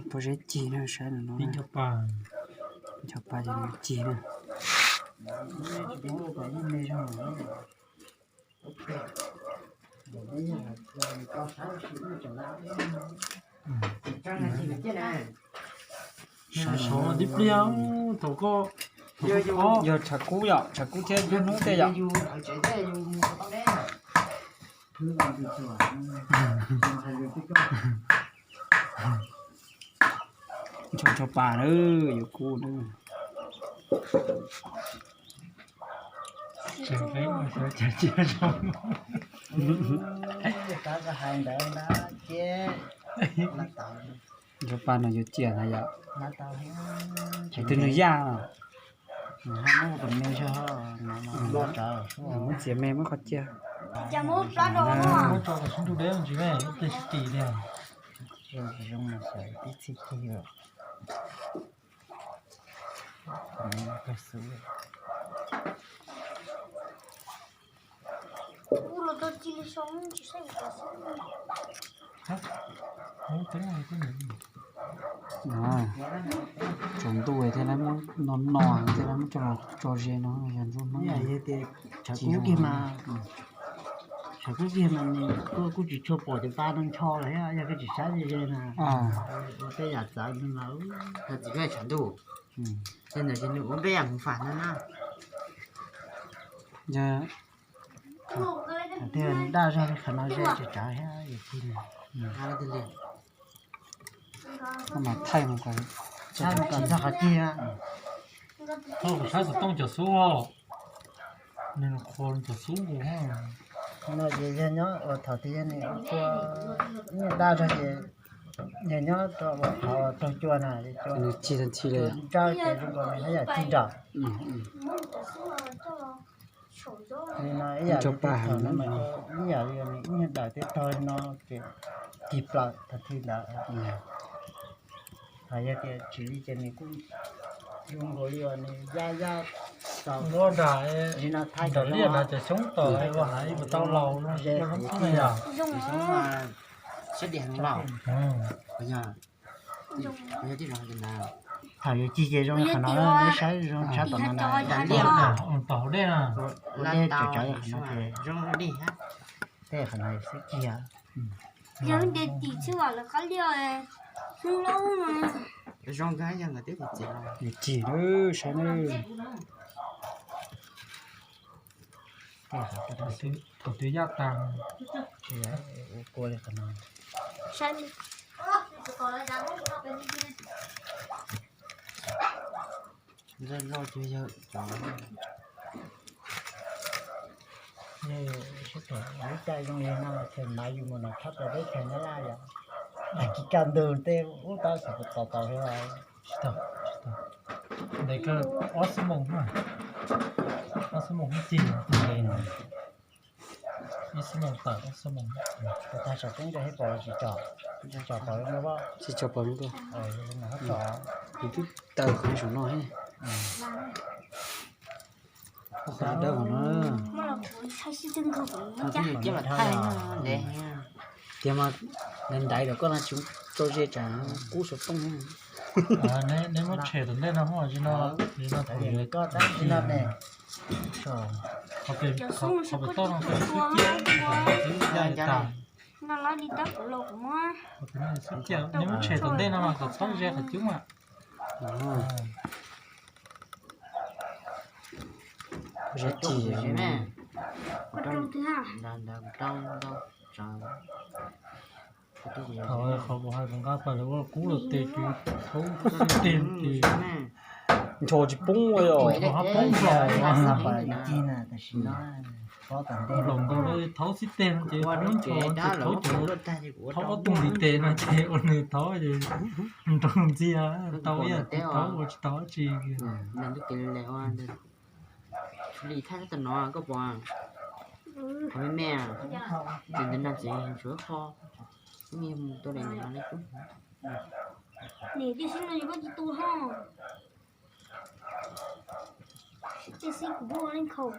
Pob zeb cig na, saib no no. Cov pa ces nws cig na. Sov tib pliag thaum koj, yog tshav kub yom, tshav kub thiab nruab hnub tej yom. Ncho ncho pas na, yuav kub na. Ncho pas no yuav ciam na yom. Hais twg nws yaj no. Muab txiav me muab qhov cia. Tsaus ntuj thiaj muab no no thiaj muab coj los tso ze no yog ntsuab hnub. Tshav kub kiag mas, tshav kub kiag mas nws kuj tsis tshua pom cov pa no ncho lawm thiab, yog koj tsis saib ze ze na. Ua tej yam txawv no mas, tsis tshav ntuj, tej ntawd ces nws ua peb yam hmoov fam no na. Tiag, daj zog li qhov no ze tsis tsav thiab. Mas thaij mus kom txog qhov cig, thaij kom saib xov tooj cov xub, nws qhuas cov xub nkaus. No ces yog nyob uas thaum twg yog nws ua kua, nyiaj daj zog ces yog nyob rau uas qhov raug cua na, nws cig tag nrho li, ntsawj ces zoo nkaus nws haj yam cig nraum. Li no ib yam li thaum no mas ib yam li nws ib nyuag dawm tej tog li no ces cig plaws tag nrho ntawd. Hos yog tias tsis li ces nws kuj zoo nkaus li uas nws yaj yaj tau. Nram liaj nrad cov xyoob tom ua hav ib puas tau laus no, zoo xwb na yom. Siab dias laus. Thaum yuav cig ces zoo li qhov no, neb saib zoo tshaj tom no na. Tom hauv dej na. Ua dej tsav tsav li qhov no ces zoo li tej qhov no xwb cig. Yog ntias tim txhij vam lawv qab liaj, xyoob laub na. Zoo nkauj yog nkawd twb tim txiv los. Yuav cig lawm saib na. Thaum twg yaj tag, ua kua li qhov no. Ntxawg loj cuag yawg cov. Sib tham lub caij zoo li no ces nav yus mus nov thab plaws teb chaws Nyab Laj yom. Tag kis kaj ntug tej ub tab xav tos tos li. Tsis tau, tsis tau. Ntev kawg, ob xuab moos na. Ob xuab moos hub cig no. Ib xuab moos tawm ob xuab moos. Tag saum roob rau hib pom los tsis tsom, tsom pom zoo dua. Tsis tsom pom zoo dua. Nws twb taws qhov saum no he. Qhov dawb qhov no. Tiag mas, nraiv nraiv lawm koj no tsis tso ze tsam kub xov tooj. Neb muab tshem tom ntej no, thaum yuav, qhov pem toj no, neb muab tshem tom ntej no mas kom txhob ze qhov cub mas. Thaum qhov kuv hais kom nqa pais lawv ua kub los tes ces thaub xib teg ces ncho tsis poob ua yom, ncho hab poob nplaum. Nplaum nkaus li thaub xib teg no ces poob ncho ces thaub cov, thaub ob tug ntiv tes no ces ua nws thaub ces nroo ntxiag tau ib yam li thaub ua tsis tau dab tsi. Li thaj tau no koj pom, qhov me me, ces ntawd nag tsev tsuav kho, me mus tau daim no li kub. Niam, tij sib no yog koj tsis tu ho. Tij sib kuv muaj leej khaum.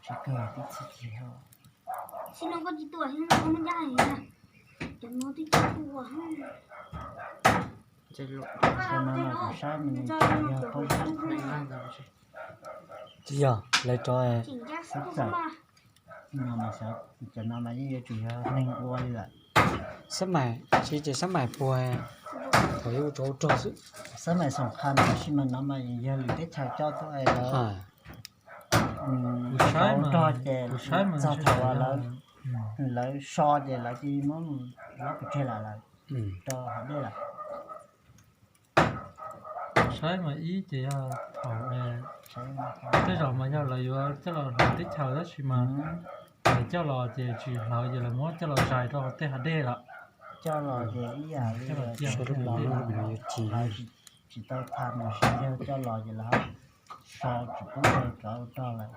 Tsis kawg tib txhij ci ho. Sib no koj tsis tu, sib no koj muaj ncaj heev na. Tsis yog, lawv rov xab txawm, cov no mas yeej yuav tsum yog neeg ua li lawm. Xab maim, tsis ces xab maim puag, thaum yuav ua tsov ua rog xwb. Xab maim xoom qha tab sis mas no mas yog lwm teb chaws coj tuaj es lawv ua tsov ua rog ces txog thaum uas lawv so ces lawv cia li muab mus lob pov tseg lawm, lawv rau hauv dej lawm. Saib mas ib ces yog thaum tej zaum mas yog lawv yuav coj los hlawv teb chaws tab sis mas lawv coj los ces tsis hlawv ces lawv muab coj los zais rau hauv tej hav dej lawm. Coj los ces ib yam li, tsis tau tham mas yog coj los ces lawv so tsis pub rau cov ua rog lawm,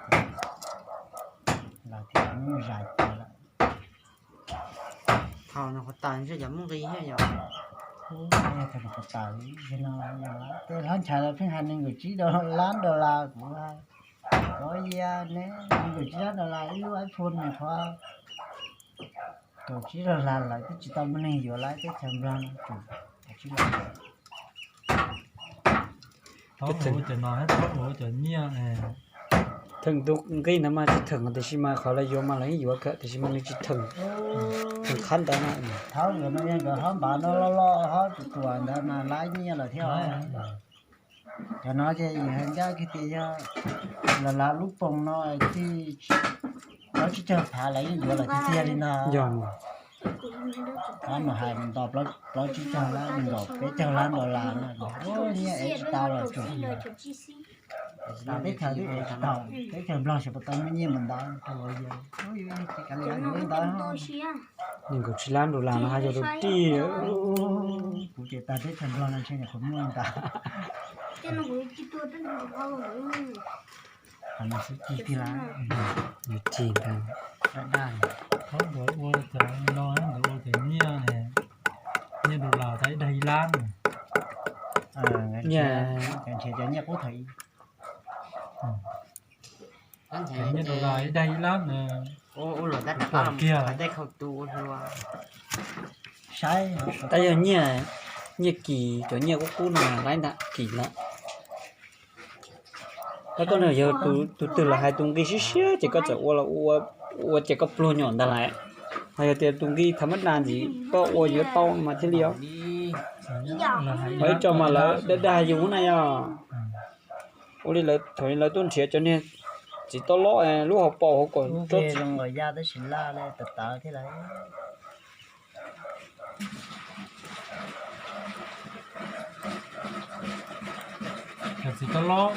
lawv thiaj muab zais cia lawm. Thaum nws qhuav tawm ntshe cov muaj nqi thiab yom. Thaum nws qhuav tawm no, tej hlob nchaiv lawv pheej hais nees nkaum tsib lab dollar, kuv hais, kov ya ne, nees nkaum tsib lab dollar ib lub iPhone nws qhuav kaum tsib dollar lawm twb tsis tau muaj neeg yuav lawm teb chaws Nplog no. Thaum ua cov no, thaum ua cov nyiaj, theem tus nqi ntawd mas tsis theem tiam sis mas qhov lawv yuav mas lawv yeej yuav kawg tiam sis mas nws tsis theem, theem qhab ntawd na. Thaum nkawd no yog nkawd hob npav no loj loj hob tus tuam ntawd mas lab nyiaj lawm thiab. Cov no ces hais ncaj kiag tias yog los lav lub poos no twb plaub tsib caug phav lawv yeej yuav lawm tiag tiag li no. Yog, tab mas hais nto plaub tsib caug lab, nkaum peb caug lab dollar no, nyiaj ev tsis tau los tsuas. Teb chaws twb ev tsis tau, teb chaws Nplog xyov puas tau muaj nyiaj mus ntawd rau yus, tsis kav liam li ntawd. Nees nkaum tsib lab dollar no haj yog rau tij. Kuv ces tag teb chaws Nplog no ntshe nyuam qhuav muaj ntawd. Qhov no xwb ci tig lawm, yuav ci ntawd. Daj daj, thaum nkawd ua cov no nkawd ua cov nyiaj, nyiaj dollar tau ib daig ib lab. Nyiaj, nrhiav cov nyiaj qub thaum ib, nyiaj dollar ib daig ib lab na. Kiag tab yog nyiaj, nyiaj kis, cov nyiaj qub qub no laib ntag, kis ntag. Tab koj nug yog tus twg los hais tus nqi siab siab ces koj txawm ua, ua ces koj pluag nyuam ntag lawm. Ho yog tias tus nqi thav mab das ntxiv koj ua yuav tau mas thiaj li os. Ho ib co mas lawv dag dag yus na yog. Ua li lawv thaum lawv tuaj nrhiav cov niag txiv toj lob lub hauv paus hauv kom zoo nkaus ya tab sis laj li tawv tawv thiab lawm. Txiv toj lob,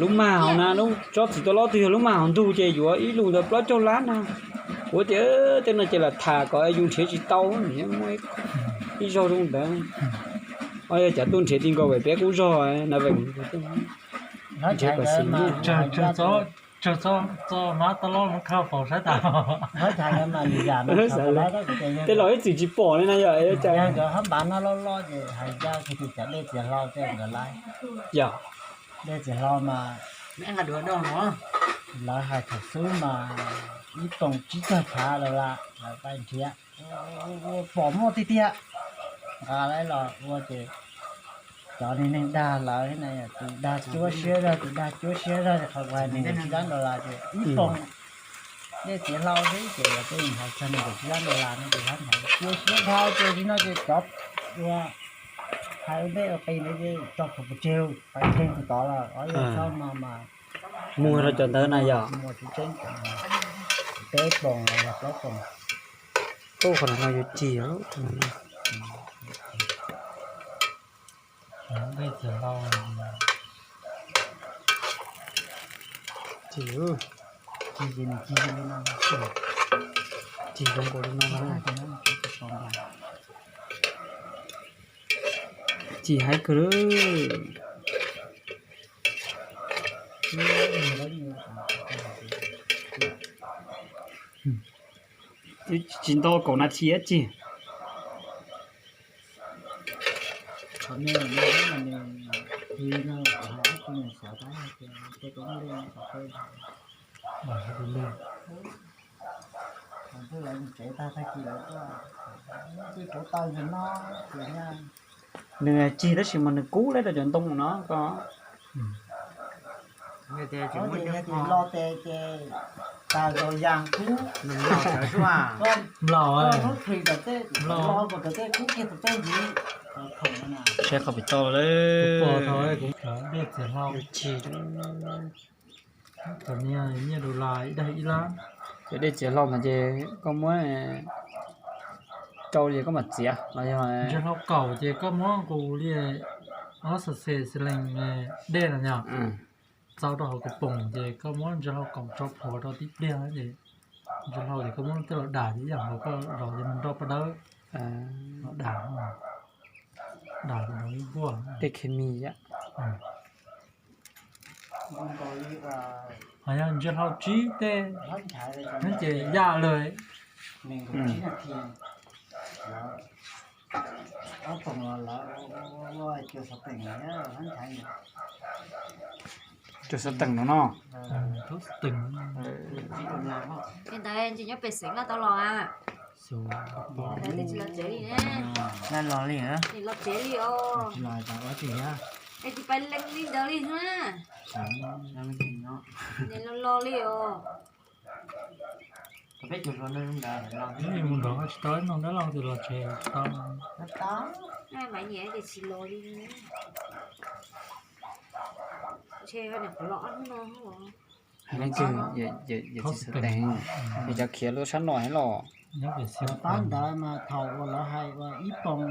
lub mag hauv na, tsob txiv toj lob twg yog lub mag hauv ntug ces yuav ib lub ntawd plaub caug lab na. Kuv tias tej no ces lam tham kom yus nrhiav tsis tau, ib zaug zoo ntawd. Ho yog cov tuaj nrhiav ti nkaus peb qub zog na. Tsawg txoj mab toj lob muab khawb faus saib tas. Tej los ib txwm tsis pom li na yog. Nkawd hab npav no loj loj ces hais ncaj kiag tias cov dej txiav hlau tej nkawd laib. Yog dej txiav hlau mas lawv hais thaum xub mas ib poos tsib caug phav dollar lawv pab nrhiav, ua pom muaj tiag tiag. Nqa lawv los ua ces cov niag neeg dag lawv, tus dag cuab siab zog, tus dag cuab siab zog, qhov kuv hais nees nkaum tsib lab dollar ces ib poos dej txiav hlau xwb ces lawv twb hais txog nees nkaum tsib lab dollar no ces lawv hais cuab siab dhau ces li no ces cov ua hais ua ntej ua qis ntawd ces tso pov tseg, pov tseg tus tod lawm. Ob yog txhob no mas muag rau cov ntawd na yog. Muag tseeb tseeb, peb poos los yog plaub poos. Qhov no yuav cig. Cig, cig zoo nkaus li no. Cig haib kawg. Tsis nto kaum nas this cig. Lawv mus tsev tag tag kis lawv tuaj, twb tuav taws ntawm no, ces nws cig tab sis mas nws kub lawm rau cov ntoo no ko. Yog tias los tes ces tas zog yas kub. Nplaum, lub plis tom tej, los kom tom tej kub kiag tom tej ntxiv. Saib qhov pem toj lawm. Dej txiav hlau, cov niag nyiaj dollar ib daig ib lab. Cov dej txiav hlau mas ces koj muab rau li koj mam txiav los yog ntsia hlau kaum ces koj muab nqus li ob xas xes xas lees dej no yog txau rau hauv kaus poom ces koj muab ntsia hlau kaum tso plhuav rau tib pliag ces ntsia hlau ces koj muab tej los dam ces ib yam nkaus koj zov ces nws nroj paj dawb los dam, dam ces nws nquag tej khes mis yom. Ho yog ntsia hlau tsib tej ces yaj lawm. Cov xov teem no no. Li ntawd ntshe nyob pem xeev laj tau los a. Tsis los tsev li ne. Laj los li, tsis los tsev li os. Es tsis pais lees li ntawd li na. Los los li os. Mus nrog tsis tau, ib hnub dab laug ces los tsev tsis tau. Maiv Nyiam ces tsis los li. Ntshe niam qhuav los ob hnub no. Leej twg, yog tsis xav teev, yog cov khiav lub sab no thiab los. Tab ntawd mas thaum uas lawv hais uas ib poos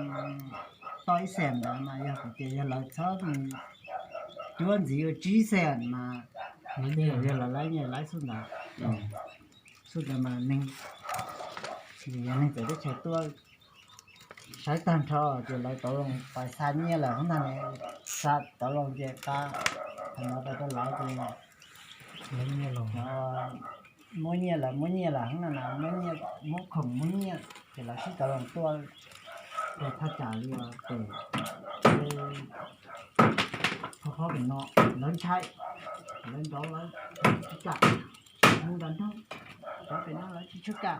toj ib xees ntawd mas yog hais tias yog lawv txhob mus cuab ntxiv ua tsib xees mas yog lawv laib nyiaj laib xub ntawd. Xub ntawd mas neeg, yog neeg txawv teb chaws tuaj saib tag nrho ces lawv tau loo pais xa nyiaj lawm hnub no ne, xa tau loo ces qa, thaum no rau lawv ces muab nyiaj lawm, muab nyiaj lawm hnub no na, muab khoom muab nyiaj ces lawv sib tau loo tuaj rau thaj tsam li pem, qhov qhov pem no lawv ntshai, lawv nrov lawv tsis kam, mus nram nroog, cov pem no lawv tsis tshua kam,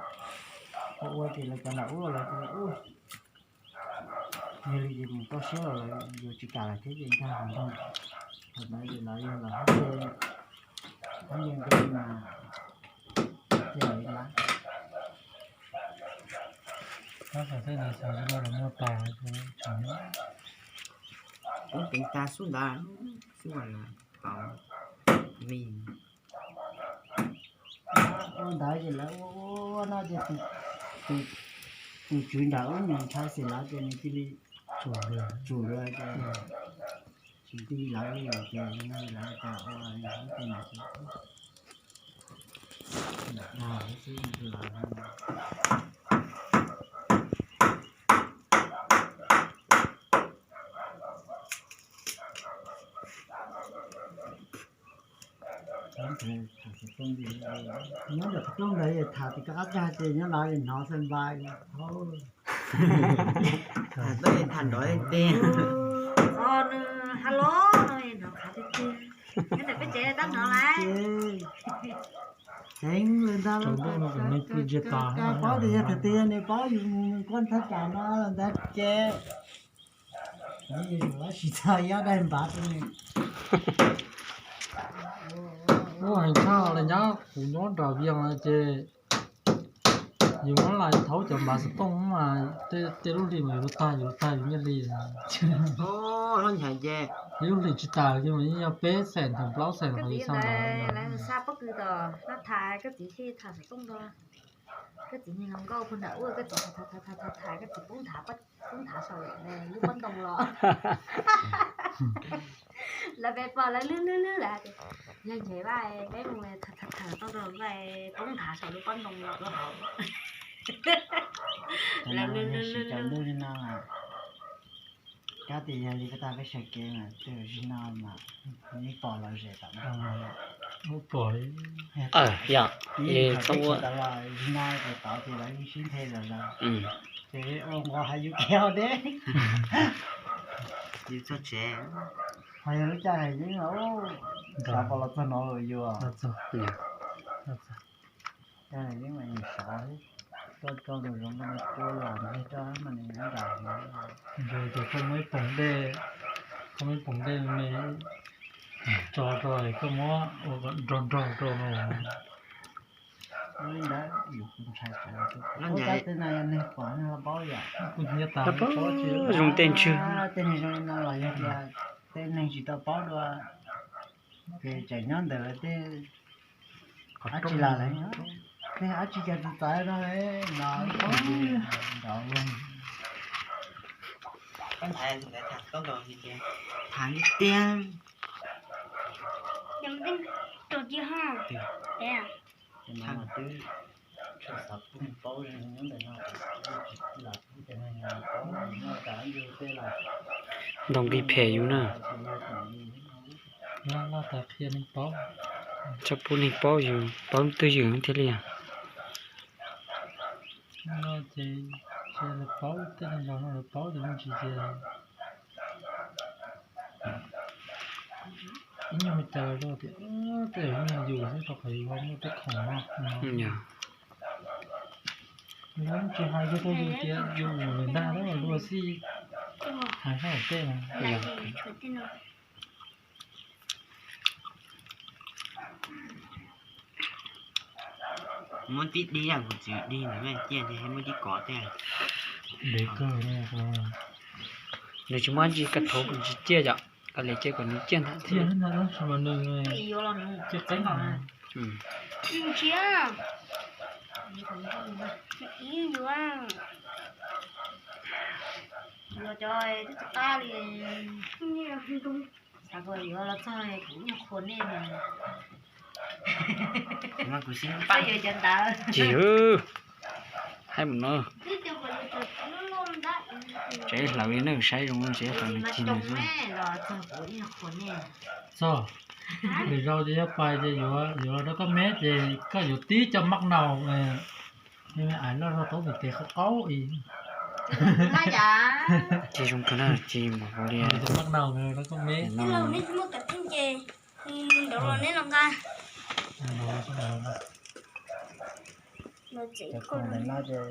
ua ua ces lawv cov nram ub los lawv tias ub, yog li ces mus toj siab los lawv yuav tsis kam lawm thiab ces nkag nroog. Thaum ntawd ces lawv yog lawv hab nce, hab nce nce mas ces lawv lawv. Tab tom tej no xav tsis tau los muag tos tseem nyob. Kuv teev tas xub ntawd, xub ntawd tau me. Ua ntawd ces lawv ua ua no ces tus tswv nram ub nws ntshai xwb lawm ces nws cia li tsum lawv ces tsis nti lawv li ces lawv cas ua ib tug nas xwb. Nyob ntawm qhov rooj ntawd tham tias koj qab tag ces nyob lawv hnov xav npais. Tham nrov tiag. Nws ha los no hnov qhav tiag tiag. Nyob ntawm peb tsev tab hnov lawm. Heev li ntag, paub tias yog tias nws paub yus mus kuaj thaj tsam no ntag ces yus tab sis txog yob daig npav rau nws. Ub, heev tshaj li nyab, kuv nyob nram Vias ces yus muab lais thaub cov npav xov tooj mas tej lub hli mas yus lub tag yus lub tag yus nyiaj hli. Ib lub hlis tsis tas kiag mas yeej yog peb xees thaum plaub xees ho yus xa ntawd. Koj txiv niag hluas nkauj puag nram ua, koj txiv tham tham tham tham, koj txiv poob nthav, poob nthav saum lub pob ntoo los. Lawv pem pom lawv lwb lwb lwb lawm, yog ntshe vaj peb mus tham tham tham tau rau vaj poob nthav saum lub pob ntoo los lub hauv. Lawv lwb lwb lwb lwb. Kab tias yog li koj tau peb sawv kev mas twb zig no mas yeej pom lom zem tom nroog no. Yog li thaum peb sawv tau los zig no ces tod ces lawv yeej sib nthe lawm los ces ua nqo hais yus kev deb. Yus txog tsev, ho yog lub caij hais yeeb los xav pom los txog no lawm yus. Caij hais yeeb mas yus sov thiab. Koj tso nraum zoov koj muab cua los ntseg rau mas nws nram no. Ntshe ces koj muab ib poom dej, koj muab ib poom dej me tso rau koj muab ua kom nrog nrog rau no. Li ntawd yus kuv ntshai tsam tus ua tej no yog neeg pom no los paub yom. Kuv hnyiab tas, zoo tej ntswg. Tej neeg zoo li no los yog tias tej neeg tsis tau paub dua, ces tseem nyob ntawm tej dab tsi los lawm, tej dab tsi cov txawv txawv no no nrov. Koj ntxhais ntawd tham koj nkaus li tiag. Tham li tiag. Rau cia ha. Twb tshua xav pub paub nyob ntawm no, los pub cov neeg paub nyob tas yug tej los. Ntaus nqi phem yus na. Laj laj tas qhia neeg paub. Txhob pub neeg paub yus, paub twj ywm thiaj li. No ces cia lawv paub, tej neeg laus no lawv paub ces me ntsis ces ib nyuag ua cas lawv tias tej zaum ib nyuag yus xwb rau qhov yus muaj tej khoom no. Lawv tsis hais yus rau yus tias yus mus lawm ntag, lawv luag xij hais sab hauv tej no. Muab tib dig yam kuv txiv dig ntawd ciaj ces muab tib kov tej. Nws tsis muaj dab tsi, koj thuav kuv tsis ciaj yom, koj li ciaj kom nws ciaj ntag thiab. Yuav cov twb qab li, xav yuav los txog kuv nyuag qhuas nej mas. Kuv mas kuv sib pab yuav cov ntawd. Tsis, haib mus no. Tsev hlawv li nej saib zoo, tsev hlawv li cig nws xwb. Txog, lwm zaus ces yog pais ces yuav, yuav los rau koj me ces koj yuav tib co maj naus, ais loj zog taub tes qaub qaub i. Ces zoo kawg na, ces mus hauv li. Maj naus rau koj me. Neb muaj kav theej ces nrov los neb los nqa. Cov khoom ntawm no ces